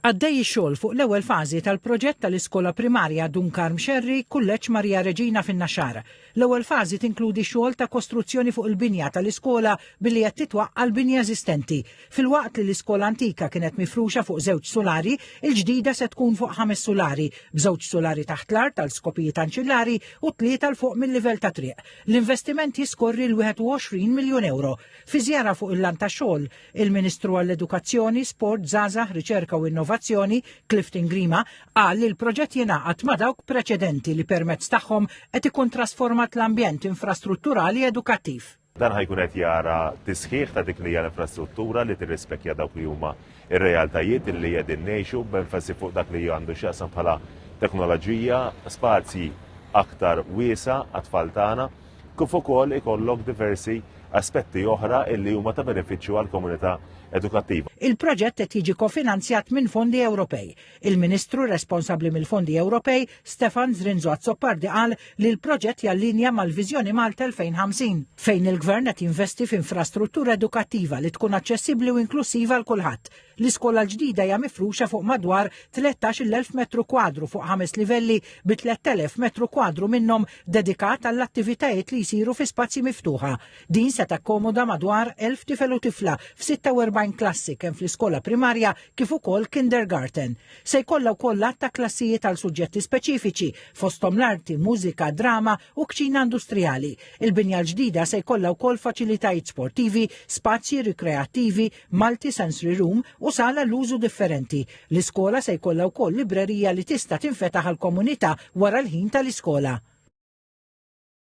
Għaddej ix-xogħol fuq l-ewwel fażi tal-proġett tal-iskola primarja Dun Karm Xerri, Kulleġġ Marija Reġina fin-Naxxar. L-ewwel fażi tinkludi xogħol ta' kostruzzjoni fuq il-binja tal-iskola billi qed titwaqqa' l-binja eżistenti. Filwaqt li l-iskola antika kienet mifruxa fuq żewġ sulari, il-ġdida se tkun fuq ħames sulari, b'żewġ sulari taħt l-art għal skopijiet anċillari u tlieta 'l fuq mil-livell tat-triq. L-investiment jiskorri l-21 miljun ewro. Fi żjara fuq il-lant tax-xogħol, Il-Ministru għall-Edukazzjoni, Sport, Żgħażagħ, Riċerka u Innovazzjoni, Clifton Grima, qal li l-proġett jingħaqad ma' dawk preċedenti li permezz tagħhom qed ikun trasformat l-ambjent infrastrutturali edukattiv. Dan ħa jkun qed jara tisħiħ ta' dik li hija l-infrastruttura li tirrispekkja dawk li huma r-realtajiet li qegħdin ngħixu b'enfasi fuq dak li għandu x'jaqsam bħala teknoloġija, spazji aktar wiesa' għat-tfal tagħna, kif ukoll ikollok diversi aspetti oħra illi huma ta' benefiċċju għall-komunità edukattiva. Il-proġett qed jiġi kofinanzjat minn fondi Ewropej. Il-Ministru responsabbli mill-fondi Ewropej, Stefan Zrinzo Azzopardi qal li l-proġett jallinja mal-Viżjoni Malta 2050, fejn il-Gvern qed jinvesti f'infrastruttura edukattiva li tkun aċċessibbli u inklussiva għal kulħadd. L-iskola l-ġdida hija mifruxa fuq madwar 13,000 metru kwadru fuq ħames livelli bi 3,000 metru kwadru minnhom dedikat għall-attivitajiet li jsiru fi spazji miftuħa. Din se takkomoda madwar 1,000 tifel u tifla f'46 klassi kemm fl-iskola primarja kif ukoll kindergarten. Se jkollha wkoll għadd ta' klassijiet għal suġġetti speċifiċi fosthom l-arti, mużika, drama u kċina industrijali. Il-binja l-ġdida se jkollha wkoll faċilitajiet sportivi, spazji rikreattivi, multi-sensory room u sala l-użu differenti. L-iskola se jkollha wkoll librerija li tista' tinfetaħ għall-komunità wara l-ħin tal-iskola.